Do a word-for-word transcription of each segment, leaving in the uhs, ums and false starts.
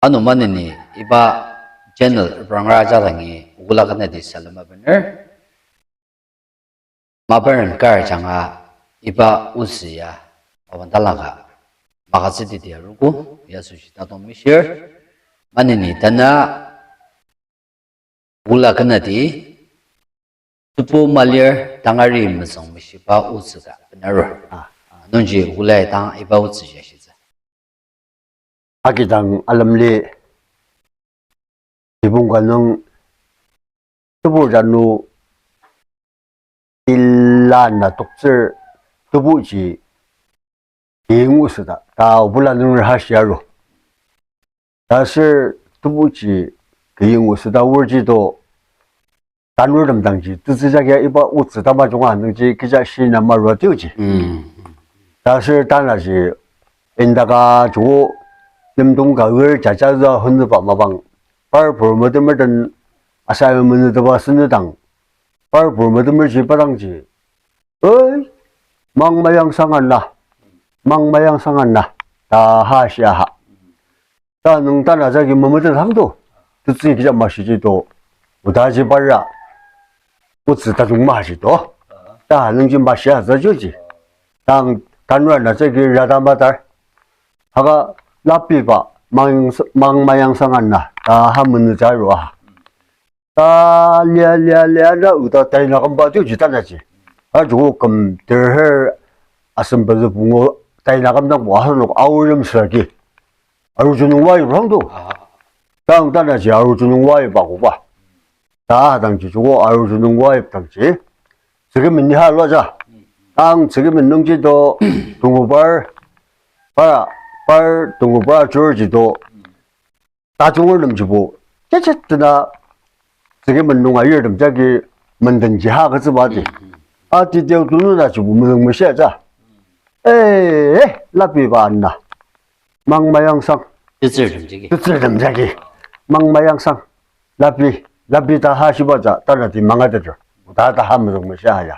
Ano maneni iba channel repranga ajadangi ola kena di salem abener. Maparen kar janga iba otsü ya awandalaka magütsüdi dia arogo, ya asoshi tatong mishir. Maneni tanü ola kena di tebu malir tangari mezüng meshiba otsü ka benarur. Ah, ah, nungji ola dang iba otsü ya shitsü. Akidang alemli, kibong ka nung tebu janu ila na toktsür tebuji kiying otsü ta, ta obula nung rahashi aru. Ta aser tebuji kiying otsü ta aorji to tanurtem dangji tetsü jagi iba otsü tamajunga nungji kecha shina marua tioji. Mm. Ta aser tanaji indaka joko yimdong ka lir jaja za hunzüba mapang, par pur metemertem asa menüteba senüdang, par pur metemerji padangji, oi, mang mayang sangan na, mang mayang sangan na, ta ha shia ha. Ta nung tana jagi memetet hang to, tetsü kecha mashiji to, odaji para otsü tajung mashi to, ta nungji mashia zajuji. Tang tanura na jagi rada matar, haka lapiba mang, mang mayang sangan na, ta ha menüja rua. Ta lia lia lia na oda taina kümba tioji tanaji. Ajuku küm terher asem pezü pungu taina kümdangbo asenok aorem süragi. Aruju nung wai rang do. Tang tanaji aruju nung wai ba koba. Ta dangji joko aruju nung wai dangji, tsüki meni ha lua ja. Tang tsüki men nungji to, tungubar, par, par tungubar ajurji to tajunger nemjibo, jechet tena tsüki men nung ayirtem jagi mendenji ha agütsüba di. Ati teo tunu na jibo mezüng meshia ja. Eh, eh, lapiba ana. Mang mayang sang. Tetsürtem jagi. Tetsürtem jagi. Mang mayang sang. Lapi, lapi ta ha shiba ja, tana ti mangateter. Ta, ta ha mezüng meshia ha ya.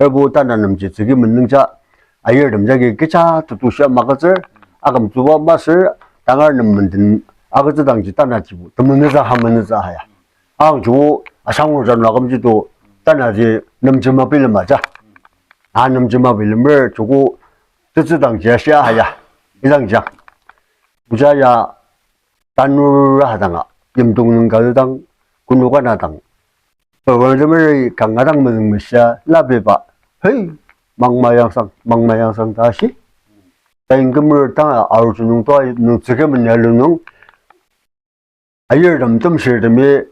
Erbo tana nemji tsüki men nung ja, ayirtem jagi kecha tetushia magütsür, aküm tsuba masür, tangar nem menden agütsü dangji tana jibo temenütsü ha menütsü ha ya. Ang joko asangur janu akümji to, tana ji nemji mabilema ja. A nemji mabilemer joko tetsü dangji ashia ha ya. Idang jang. Oja ya tanur hadanga, yimdong nung kazü dang, kunu kana dang, purtemeri kanga dang mezüng meshia lapiba, hei, mang mayang sang, mang mayang sang ta shi. Tain kümer tanga aruju nung toa nung tsüki men ya lu nung, ayirtem temshirtemi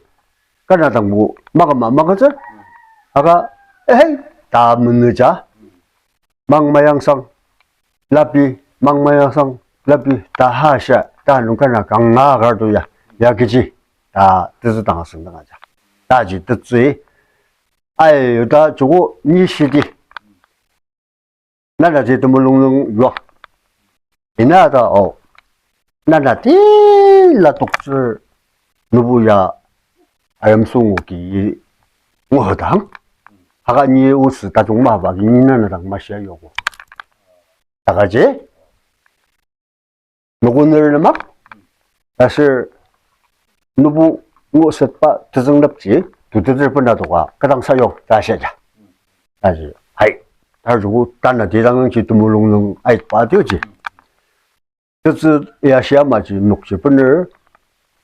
kana dangbo maküma magütsü. Aka, eh, hei, ta menüja, mang mayang sang, lapi, mang mayang sang, lapi, ta ha shia, ta nung kana kanga kar to ya, ya kechi, ta tetsü dang asüngdang aja. Taji tetsü, ai, ta joko ni shidi. Nana ji temulung nung yuang. Ina ta o. Nana ti la toktsür nubu ya arem sungu ki nguhudang. Haka ni otsü tajung maba ki ni nana dang mashia yoko. Taka ji. Nokuner nemak, ta aser nubu ngusetba tezünglepji, tuteter bena toka, kadang sayong, ta shia ja. Taji, hai, ta joko tana tidang nungji temulung nung aitba tioji. Tetsü ya shia maji nokji bener,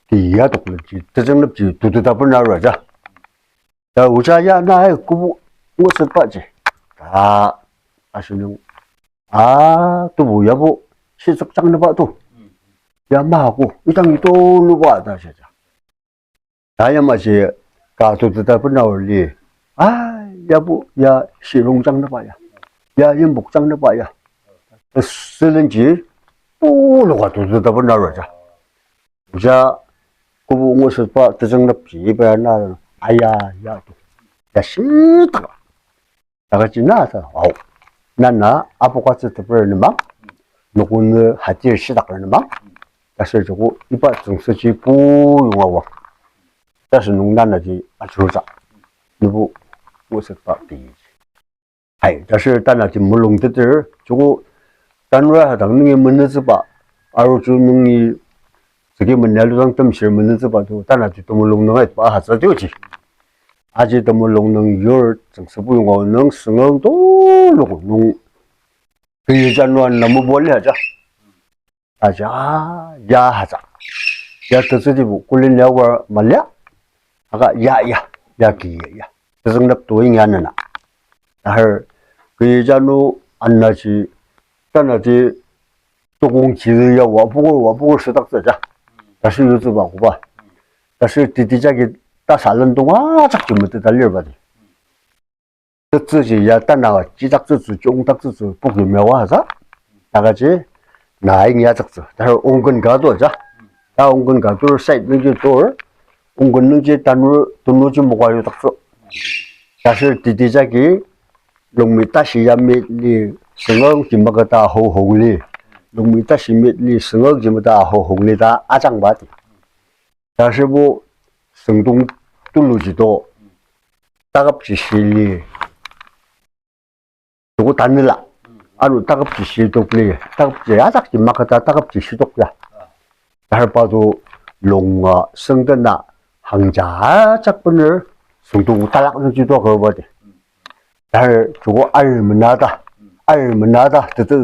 ti ya toklepji, tezünglepji, tuteta bena rua ja. Ta oja ya na hai kübu ngusetba ji. Ta asenung. A, tebu yabo, shitsük jang neba to. Ya ma ko, idang ito nuba ta shia ja. Ta ya maji ka tuteta bena li. A, yabo, ya shilong jang neba ya. Ya yimbok jang neba ya. Sülenji, o, nuka tuteta bena rua ja. Oja, kübu ngusetba tezünglepji iba na, aya, ya to. Ya shitaka. Taka ji na ta, au. Nana apoka tsü teper nemang, nokone hatir shitak nemang, ta aser joko iba tsüngsüji pu yonga wang. Ta aser nung nana ji ajurutsü, nubu ngusetba ti. Hai, ta aser tana ji mulung teter, joko tanura hadang nungi menütsüba, aruju nungi Tsüki menia ludang temshir menütsüba to, tanaji temulung nung aitba ahatsü tioji. Aji temulung nung yur tsüngsübu yonga nung sünga tulu nung. Keyi jano ana mobile aja. Aja, ya haja. Ya tetsütibo, kulin ya war malia. Aka ya, ya, ya ki ya, ya. Tezüng nep to ing ya nena. Tahar, keyi jano anaji, tanaji, tokong ji ya wa pukur, wa pukur südaktsü ja. Tashi yutsüba koba. Tashi titi jagi ta salen tonga jakji mete ta lirba di. Tetsüji ya tana chidaktsütsü, chungdaktsütsü, pukli mewa sa. Takaji, na ing ya tsüktsü. Tahar ongken ka to ja. Ta ongken ka tur side nungji tur. Ongken nungji tanur, tunuji moka yudaktsü. Tashi titi jagi, lungmi tashi ya mitli, sünga ji makata ho hongli. Lungmi tashi mitli, sünga ji makata ho hongli ta ajangba di. Tashibo süngdong tuluji to takapji shili. Joko tanela. Ano takapji shitokli. Takapji ajakji makata takapji shitok ya. Tahar pa to longa süngdena hangja ajak bener süngdong talak nungji to kaba di. Tahar joko air menata. Air menata tete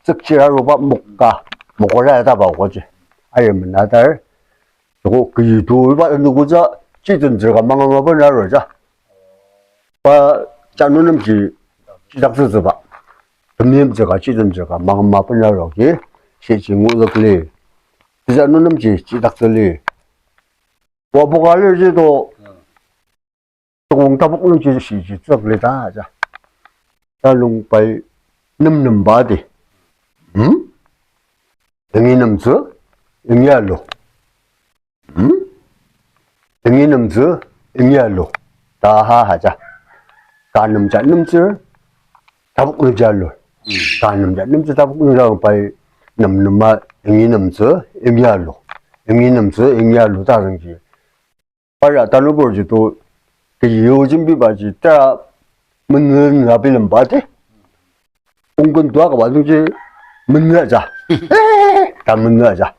tsükchir aruba mokka. Mokora ya taba oji. Air menata. Joko keyi to iba nukuja chitentsür ka mangama bena ro ja. Pa jano nemji chidaktsütsüba. Temeimtsür ka chitentsür ka mangama bena ro ki. Shi ji nguluk li. Tejano nemji chidaktsüli. Wa buka lir ji to. Tokong tabok nungji shiji tsükli ta ja. Talung pai nem nemba di. Hmm? Yangi nemtsü, yangi alu. Hmm? Yangi nemtsü, yangi alu. Ta ha ha ja. Ka nemja nemtsü, tabok nungji alu. Ka nemja nemtsü, tabok nungji alu pai nem nema yangi nemtsü, yangi alu. Yangi nemtsü, yangi alu ta zangji. Para tanubur ji to keyi o jembiba ji ta menü na bilemba di. Ongken tua kaba nungji menü aja. Ta menü aja.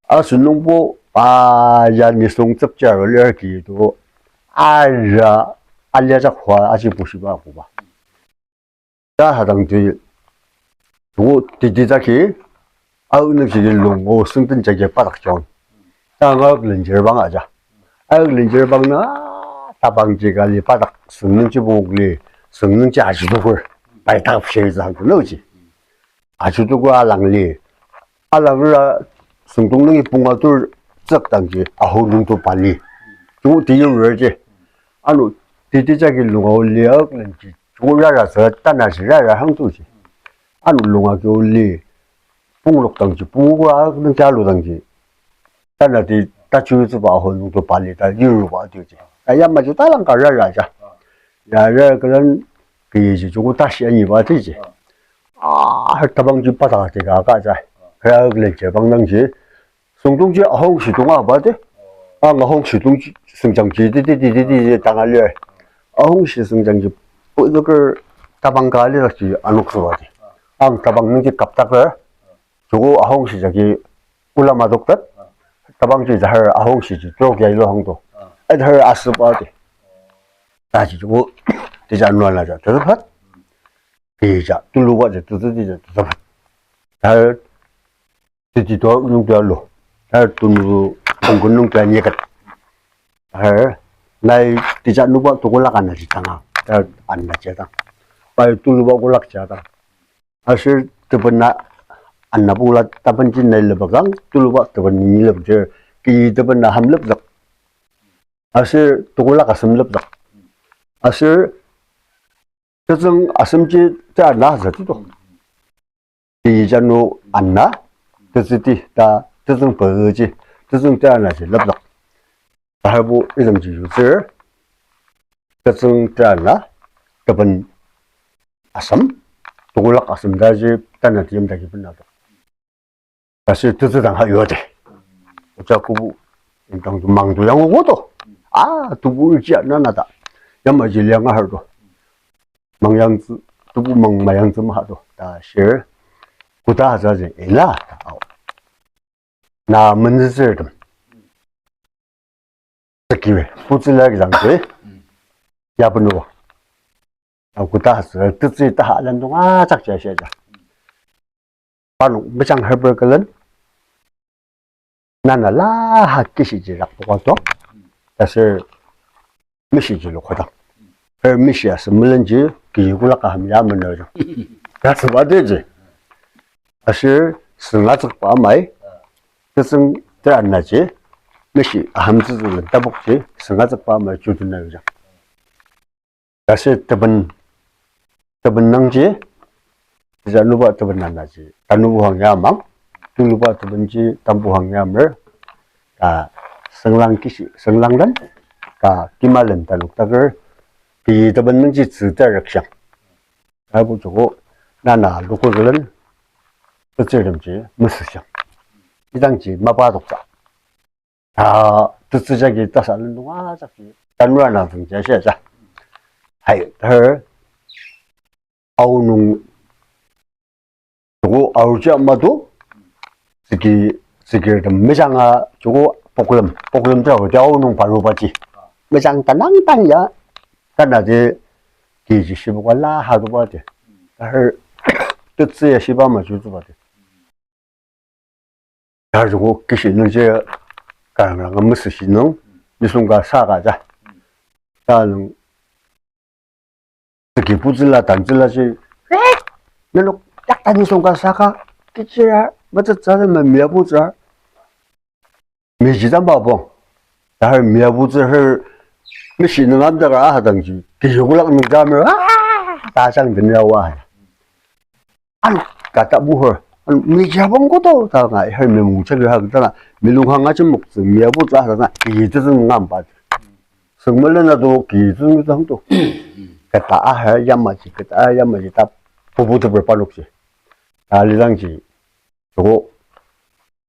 Asenungbo, a, ya nisung tsükchir lir ki to. Ara, alia jak hua aji bushiba koba. Ta hadang tui, joko titi jagi, aonük jagi lung o süngden jagi padak jang. Ta ngak lenjir bang aja. Aok lenjir bang na, tabang ji kali padak süngnungji bokli, süngnungji ajutukur, pai takap shir zang kunoji. Ajutukur alang li, alangra süngdong nungi punga tur tsük dangji aho nung to pali. Joko tiyur ji. Ano titi jagi lunga o liak lenji. Joko rara tsü tana ji rara hang tuji. Ano lunga ki o li. Punglok dangji, pungu kura nung jalu dangji. Tana ti tachu tsüba aho nung to pali ta yuruba tuji. Ta yamaji talang ka rara ja. Ya rara kalan keyi ji joko tashi anyiba tiji. Ah, tabangji pata ti ka ka ja. Kaya lenji bang nangji. Süngdongji ahongshi tonga ba de. Ang ahongshi tongji süngjangji di di di di di di tanga lir. Ahongshi süngjangji puzuker tabang ka lir ji anok süba di. Ang tabang nungji kaptaker. Joko ahongshi jagi kula madoktet. Tabangji jahar ahongshi ji trok ya ilo hangto. Edhar asüba di. Taji joko tija nua na ja tezüpat. Tija tuluba ja tezü tija tezüpat. Tar titi to nungji alo. Tar tulu tongkon nungji anyiket. Tar nai tija nuba tokolak ana ji tanga. Tar ana ji tang. Pai tuluba kolak ji tang. Aser tebena ana pungla tabanji nai lebakang, tuluba teben ni lebakang, ki tebena ham lebak. Aser tokolak asem lebak. Aser tetsüng asemji ta ana zati to. Tejano ana, tetsüti ta tetsüng pezüji, tetsüng ta ana ji lebak. Taharbo idangji yutsür, tetsüng ta ana, teben asem, tokolak asem taji, tana tiyim dagi bena to. Tashi tetsü dang ha yuade. Oja kubu, indang tu mang tu yang ogo to. Ah, tubu iji ana na ta. Yamaji liang ahar to. Mang yangtsü, tubu mang mayangtsü maha to. Ta shir. Kuta haja je, ila, ta ao. na menzütsürtem. Tsüki, putsüla kidang tsü. Yabenua. Akoda asü, tetsü taha lendong ajak ja shia ja. Parnok mejang herber külen. Nana la ha kishiji rakpoka to. Taser mishiji lokotang. Her mishi asü melenji kiji kolak aham ya menüjang. Tasüba teji. Aser süngatsükba amai, tetsüng teranaji, mishi ahamtsütsü tapokji, süngatsükba amai juduna yujang. Aser teben, teben nangji, tija nuba teben nanaji, tanubu hang yamang, tuluba tebenji tambu hang yamer, ta sünglang kishi, sünglang den, ta kimalen tanuk taker, ki teben nangji tsü ta rekshang. Apu joko nana luku külen, tetsürtemji mesüshang. Idangji mapa toksa. Ta tetsü jagi tasa lendong ajak ji. Tanura na tong ja shia ja. Hai, her, aonung, joko aoji ama to, tsüki, tsükirtem mejanga, joko poklem, poklem ta, joko aonung parubaji. Mejang tanang tang ya, tanati, kiji shibuka la ha toba ji. Her, tetsü ya shiba ma ju toba ji. Tar joko kishi nungji karang ranga mesüshi nung, nisung ka saka ja. Ta nung, tsüki putsüla tantsüla ji, eh, nenok yakta nisung ka saka, kichira, metsütsü ma miaputsü. Miji tamba pong. Tar miaputsü her, mishi nung amdaka aha dangji, kiji kolak nung jamer, ah, ta sang den ya wa. Ano, kata buhur. Ano, miji abang koto, ta nga, her mimung chakri ha, ta na, milung hang ajemoktsü, miaputsü, ta na, kiji tetsüng ngamba. Sengmelen ado, kiji tetsüng tang to. Kata aha yamaji, kata aha yamaji, ta pupu teper parnokji. Ta lidangji, joko,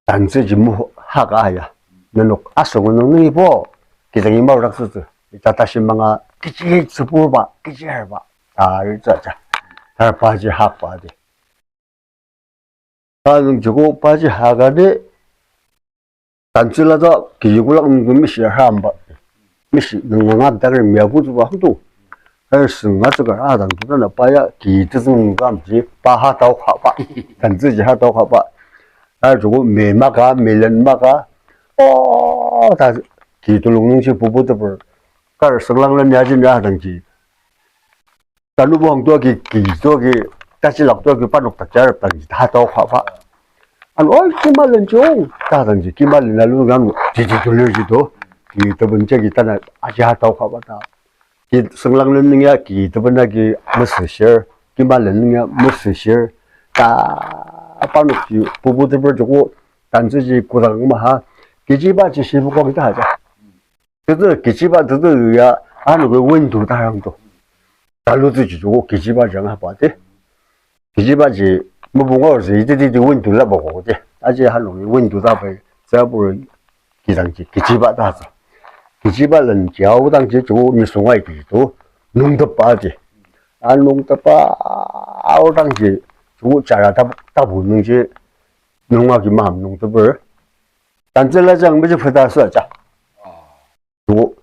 tantsüji mu haka ya. Nenok asüngo nung nungi bo, kidangi maodaktsütsü. Ita tashi manga, kiji tsüburba, kiji herba. Ta ritsü ja. Tar paji hakba di. Tanung joko paji haka di, tantsüla ta kiji kolak nungji mishi hamba. Mishi nung ngam takar miaputsüba hangto. Her süngatsüka adang tutana paya kiji tetsüng nung kamji pa ha tao kaba. Tantsüji ha tao kaba. Her joko mi maka, milen maka. Oh, ta kiji tulung nungji pupu teper. Kar sünglang len yaji ya dangji. Tanubuang tuaki, ki tuaki, tachilak tuaki, parnok tajarap dangji, ta tao kaba. Ano, oi, kimalenjung, ta dangji, kimalen alu ngam, jiji tulir ji to, ki teben jagi tana, aji ha tao kaba ta. Ki sünglang len nung ya, ki teben agi, mesüshir, kimalen nung ya, mesüshir, ta, parnok ji, pupu teper joko, tantsüji kodang maha, kijiba ji shibuka kita haja. Tete kichiba tete ya, ano ke window tarang to. Talu tse ji joko kichiba jang hapa te. Kichiba ji mubunga or se ite ite window la bako te. Aji hanu ke window ta pai, tsabur kidang ji kichiba ta sa. Kichiba len ji aodang ji joko nisung ai ki to. Nungtepa ji. A nungtepa aodang ji joko chara ta, tabu nung ji nunga ki maham nungteper. Tantsüla jang meji peta sa ja. To,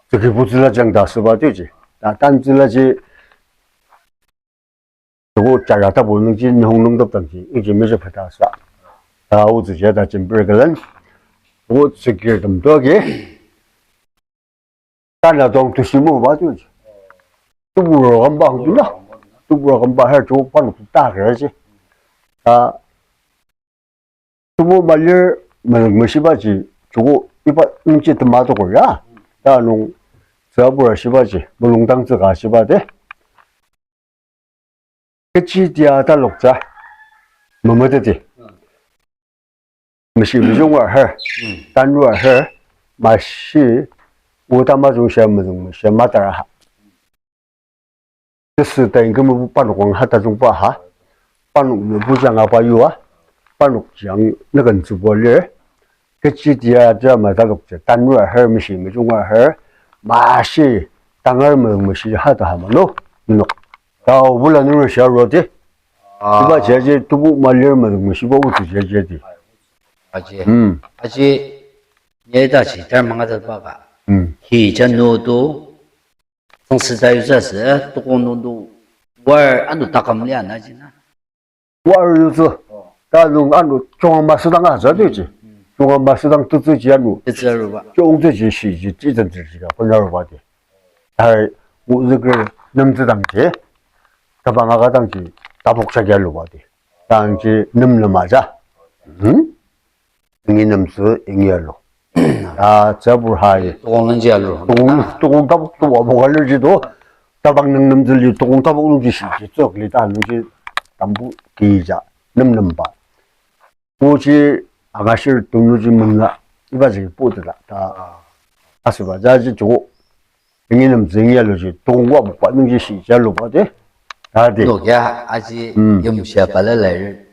tsüki putsüla jang ta süba tiji. Ta tantsüla ji, to chara tabu nungji nihong nungtep tangji, iji meji peta sa. Ta otsü ji ta jembir kelen. To tsükir tem to agi. Tana dong tushi mo ba tiji. Tuburo kamba hang tula. Tuburo kamba her to panu ta kera ji. Ta Tubu malir melung meshibaji, joko iba nungji tema tokor ya. Ta nung tsübura shibaji, mulung dang tsüka shiba de. Kechi tia talokja, memeteti. Meshi mejunga her, tanua her, mashi, uta majung shia melung meshia matara ha. Tesü ta inkü mebu parnok ang ha tajungba ha. Parnok mebu jang apa yua. Parnok jang neken tsübo lir. Kechi tia tia ma talokja. Tanua her, meshi mejunga her. Mashi tangar melung meshi ha ta ha ma no. Nok. Tao bula nuru shia roti. Iba jaji tubu malir melung meshiba utu jaji di. Aji. Hmm. Aji, ni tashi tar mangatetba ka. Hmm. Hi janu to, sangsi ta yutsü sü, tokong nung to, war ano taküm lia na ji na. War yutsü. Oh. Ta nung ano chunga masüdang aza de ji. Hmm. Chunga masüdang tetsü ji ano. Tetsü aruba. Chungtsü ji shi ji, ji tetsü ji ka, pena aruba de. Hai, uzüker nemtsü dang ji. Tabang aka dang ji, tabok shagi aluba de. Dang ji nem nem aja. Hmm? Ingi nemtsü, ingi alu. Ta tsübur hai. Tokong nungji alu. Tokong, tokong tabok, tokong tabok alu ji to. Tabang nung nemtsü li tokong tabok nungji shi ji tsük li ta nungji tambu kija. Nem nemba. Oji angashir tongnuji menga. Iba ji putila. Ta asüba ja ji joko. Ingi nemtsü ingi alu ji. Tokong wa bukba nungji shi ji aluba de. Ta de. Nokya aji Hmm. yimshia balala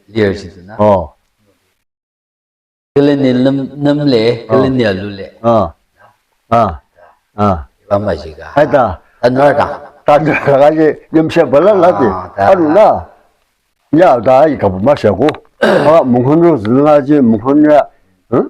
lir ji na. Oh. Küleni nem, nem le, Ah. küleni alu le. Ah. Ah. Ah. Iba maji ka. Aita. Tanur dang. Tanur dang aji yimshia balala de. Ah, ta. Anu na. Ya ta aika bu masha ko. Ah, munghunru zülenga ji munghunra. Hmm?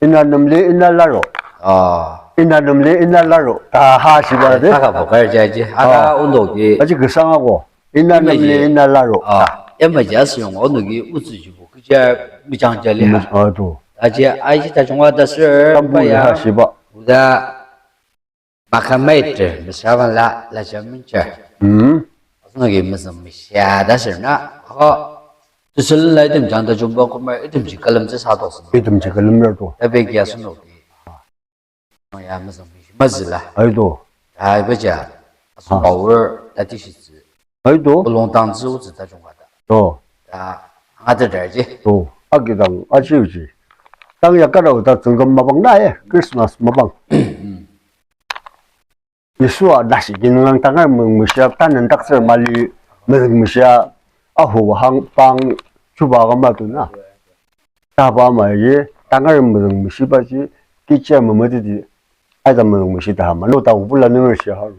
Ina nemli ina laro. Ah. Ina nemli ina laro. Ta ha shiba de. Taka bokar jaji. Ada Ah. undoki. Aji kesang ako. Ina Imaji. nemli ina laro. Ah. Imaji asüyong onoki utsü jibo. Kecha mejang jali ha. Mej-, ah, to. Aji aji tajungwa ta sür Tambu baya. Ha shiba. Uda Makamaitre, mesüra bangla, laja menjar. Hmm. Asenoki mezüng meshia ta sür na, ako, tesülen la item jang ta jumba kumar, itemji külemtsü sa tok sü. Itemji külemtsü to. Tabe kia asenoki. Ya mezüng meshi, mezüla. Ai to. Ai beja, asen Ah. power, tati shitsü. Ai to. Kulung tangtsü otsü ta jungka ta. To. Ta, anga ta dar ji. To. Agi dang, aji uji. Tang ya kada uta tsüngküm mapang na ye, Christmas mapang. Yisua nashi kinungang tangar mezüng meshia, tanen taksür mali mezüng meshia, ahu hang pang chuba kama tu na. Taba ama ye, tangar mezüng meshiba ji, kicha memetiti, aita mezüng meshi ta hama, no ta ubula nünger shi haru.